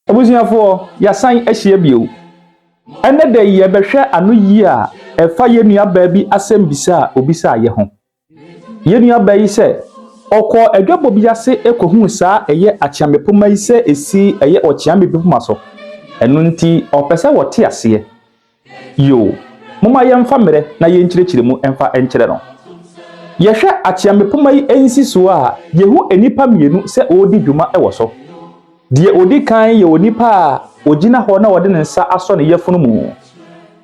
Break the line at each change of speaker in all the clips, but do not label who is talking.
Abusuafoɔ, yɛasan ahyia bio. Ɛnnɛ da yi yɛbɛhwɛ anoyie a ɛfa yɛn nuabaa bi asɛmbisa a obisaa yɛ ho. Yɛn nuabaa yi sɛ, ɔkɔɔ adwabɔ bi ase kɔhuu saa ɛyɛ akyeamepoma yi sɛ ɛsi ɛyɛ ɔkyeame bi poma so. Ɛno nti, ɔpɛ sɛ wɔte aseɛ. Yoo, momma yɛmfa mmerɛ na yɛnkyerɛkyerɛ mu mfa nkyerɛ no. Yɛhwɛ akyeamepoma yi nsisoɔ a, yɛhu nnipa mmienu sɛ wɔredi dwuma wɔ so. Deɛ ɔdi kan yɛ onipa a ɔgyina hɔ na ɔde ne nsa asɔ ne yafunu mu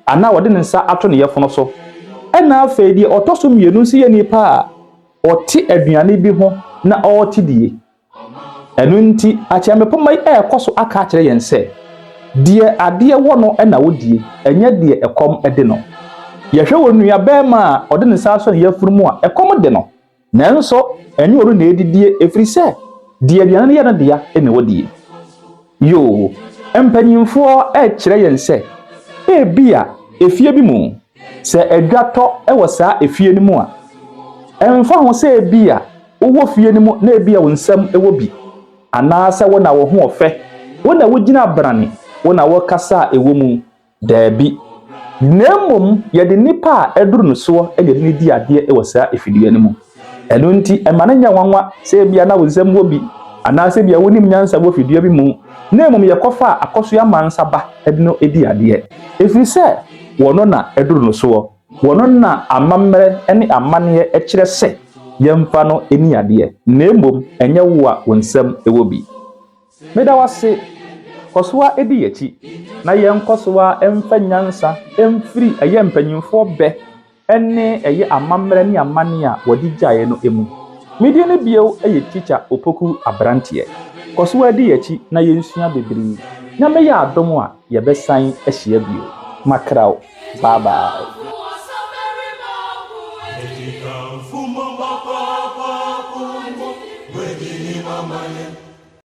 anaa ɔde ne nsa ato ne yafunu so. Ɛna afei deɛ ɔtɔ so mmienu nso yɛ nipa a ɔte aduane bi ho na ɔrete die. Ɛno nti, akyeamepoma yi ɛrekɔ so aka akyerɛ yɛn sɛ, deɛ adeɛ wɔ no na ɔdie, ɛnyɛ deɛ ɛkɔm de no. Yɛhwɛ wɔ nua barima a ɔde ne nsa asɔ ne yafunu mu a, ɛkɔm de no. Nanso, ɛnyɛ ɔno na ɛredidie ɛfiri sɛ, deɛ aduane no yɛ no dea na ɔdie. Yoo, mpanyimfoɔ ɛrekyerɛ yɛn sɛ, ebia efie bi mu, sɛ adwa tɔ wɔ saa efie no mu a, ɛmfa ho sɛ ebia wowɔ fie no mu na ebia wo nsam wɔ bi, anaasɛ wo na wo ho ɔfɛ, wo na wogyina abrane, wo na wɔkasa a ɛwɔ mu. Daabi. Na mmom, yɛde nnipa a ɛduru no soɔ na yɛde no di adeɛ wɔ saa efidua no mu. Ɛno nti, ɛma no nyɛ nwanwa sɛ ebia na wo nsam wɔ bi, anaasɛ ebia wonim nyansa wɔ fidua bi mu, na mmom yɛkɔfa akɔsoa mansa ba de no di adeɛ. Ɛfiri sɛ, wɔno na ɛduru no soɔ. Wɔno na amammerɛ ne amanneɛ kyerɛ sɛ yɛmfa no ni adeɛ. Na mmom, ɛnyɛ wo a wo nsam wɔ bi. Meda wo ase, kɔ so ara di yɛn na yɛnkɔ so ara mfa nyansa mfiri ɛyɛ mpanyimfoɔ bɛ ne ɛyɛ amammerɛ ne amanneɛ a wɔde gyaeɛ no mu. Me din no bio yɛ Teacher Opoku Aberanteɛ. Kɔ so ara di yɛn akyi na yɛnsua bebree. Nyame yɛ adom a, yɛbɛsan ahyia bio. Makra wo. Bye bye.